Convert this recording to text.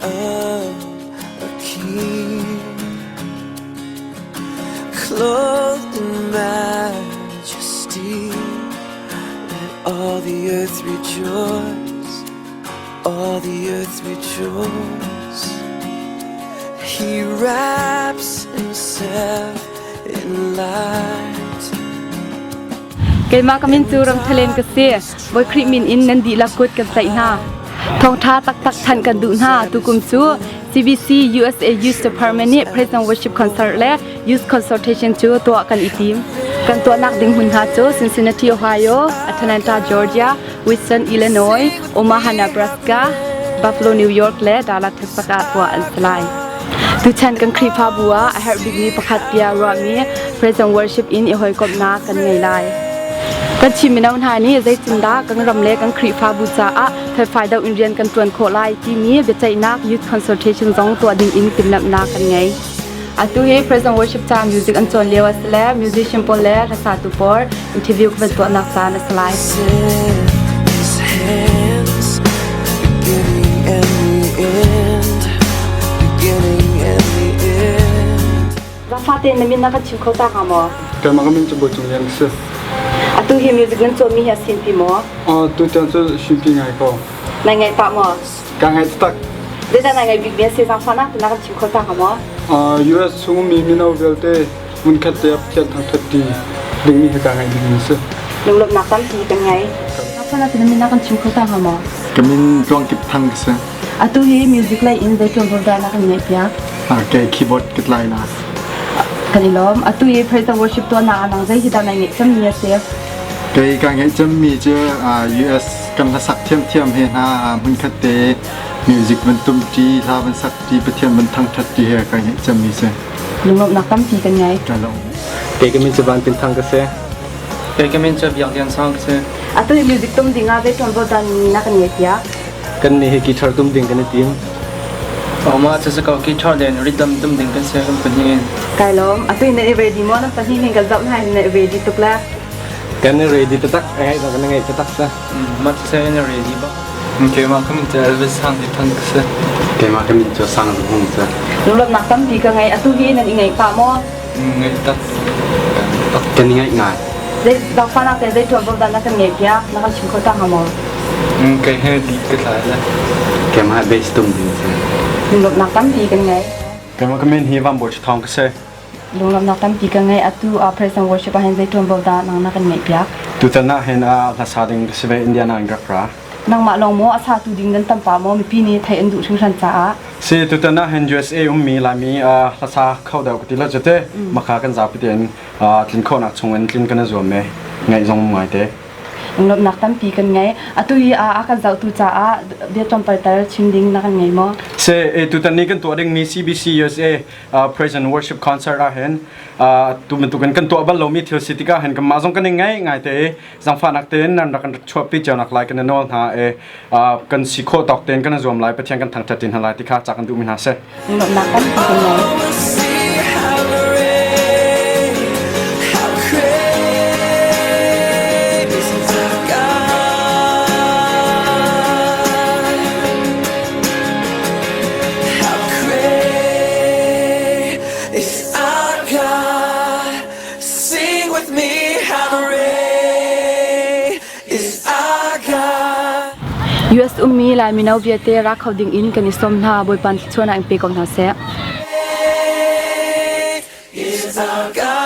of a king, clothed in majesty. Let all the earth rejoice, all the earth rejoice. He wraps himself in light. Keimah ka min cu Ramthalen ka si. Bawi Khrih min in nan dihlak kut kan tlaih hna. Thawngṭha taktak thanh kan duh hna. Tukum cu CBC USA Youth Department nih Praise and Worship Concert le Youth Consultation cu tuah kan i tim. Kan tuahnak ding hmun hna cu Cincinnati, Ohio, Atlanta, Georgia, Wilson, Illinois, Omaha, Nebraska, Buffalo, New York le Dallas, Texas ah tuah an si lai. Tuchan kan Khrihfabu ah a herh bikmi pakhat tiah ruahmi Praise and Worship in i hawikomhnak kan ngei lai. Kan Chin mino hna nih zeitindah kan ram le kan Khrihfabu caah felfai deuh in rian kan ṭuan khawh lai timi biaceihnak youth consultation zong tuah ding in timhlamhnak kan ngei. Atu hi Praise and Worship ca music an cawn lio a si le musician pawl le hlasatu pawl interview ka van tuahnak caan a si lai. His hands, beginning and the end, beginning and the end. Zafa tein na min na kan chim kho ta hnga maw? Keimah ka min cu Bawi Cung Lian ka si. Atu hi music nan cawnmi hi a sinpi maw? Tutan cu sinpi ngai ko. Nai ngaih pah maw? Ka ngaih taktak. Zeidah nai ngaih bikmi a si zaangfah nak na kan chim kho ta hnga maw? US chungmi mino vialte hmunkhat te ah Pathian thangṭhat ti dingmi hi ka ngaih bikmi a si. Lunglawmhnak tampi kan ngei. Zaangfah nak na min na kan chim kho ta hnga maw? Ka min Tluang Kip Thang ka si. Atu hi music lei in zei ṭuanvo dah na kan ngeih piak? Kei keyboard ka tlai la. Kan i lawm. Atu hi praise and worship tuahnak ah nang zei hi dah na ngeih cemmi a si? Kei ka ngeih cemmi cu US kan hlasak thiamthiam he hna hmunkhat te music van tum ṭi, hla van sak ṭi, Pathian van thangṭhat ṭi he ka ngeih cemmi si. Lunglawmhnak tampi kan ngei. Ka lawm. Kei ka min cu Van Tin Thang ka si. Kei ka min cu Biak Lian Sang ka si. Atu hi music tum ding ah zei ṭuanvo dah na kan ngeih piak? Kan nih hi guitar tum ding kan i tim. Mah cu si ko guitar le rhythm tum ding kan si kan pahnih in. Kai lawm. Atu in nan i ready maw? Nan pahnih hin kan zoh hna hin nan i ready tuk le. Kan i ready taktak. Ngai kan ngai taktak sa. Mah cu kan i ready bak. Keimah ka min cu Elvis Sang Ti Thang ka si. Keimah ka min cu Sang Zu Hung si. Lunglawmhnak tampi ka ngei. Atu hi nan i ngaih pah maw? Ngaih tak. Kan i ngaih ngai. Zei zaangfahnak te zei ṭuanvo dah na kan ngeih piak? Na kan chim kho ta hnga maw? Kei he lead ka tlai le. Keimah bass tum ding si. Lunglawmhnak tampi kan ngei. Keimah ka min hi Van Bawi Thawng ka si. Lunglawmhnak tampi ka ngei. Atu ah praise and worship ah hin zei ṭuanvo dah nang na kan ngeih piak? Tutan ah hin hlasa ding ka si ve Indiana in rak ra. Nangmah lawng maw a satu ding nan tam pah maw mipi nih theih an duh hringhran caah? Si tutan ah hin USA ummi Laimi hlasa kho deuh ka ti lo cu te maka kan zapi tein tlin khawhnak chung in tlin kan i zuam e ngaih zong ngai te. Lawmhnak tampi kan ngei. Atu hi a kan zohtu caah bia tlawmpal tal chim ding na kan ngei maw? Si tutan ni kan tuah dingmi CBC USA Praise and Worship Concert ah hin tu bantukin kan tuah bal lomi thil si tikah hin kanmah zong kan i ngai ngai te i zangfahnak tein nan rak kan chuahpi cio nak lai kan i nawl hna i kan si khawh tawk tein kan i zuam lai Pathian kan thangṭhat tin hna lai ti kha ca kan duhmi hna si. Lawmhnak tampi kan ngei. Is our God. Sing with me, how great is our God. US ummi Lai mino vialte ra kho ding in kan i sawm hna Bawipa thluachuahnak in pe ko hna seh. Is our God.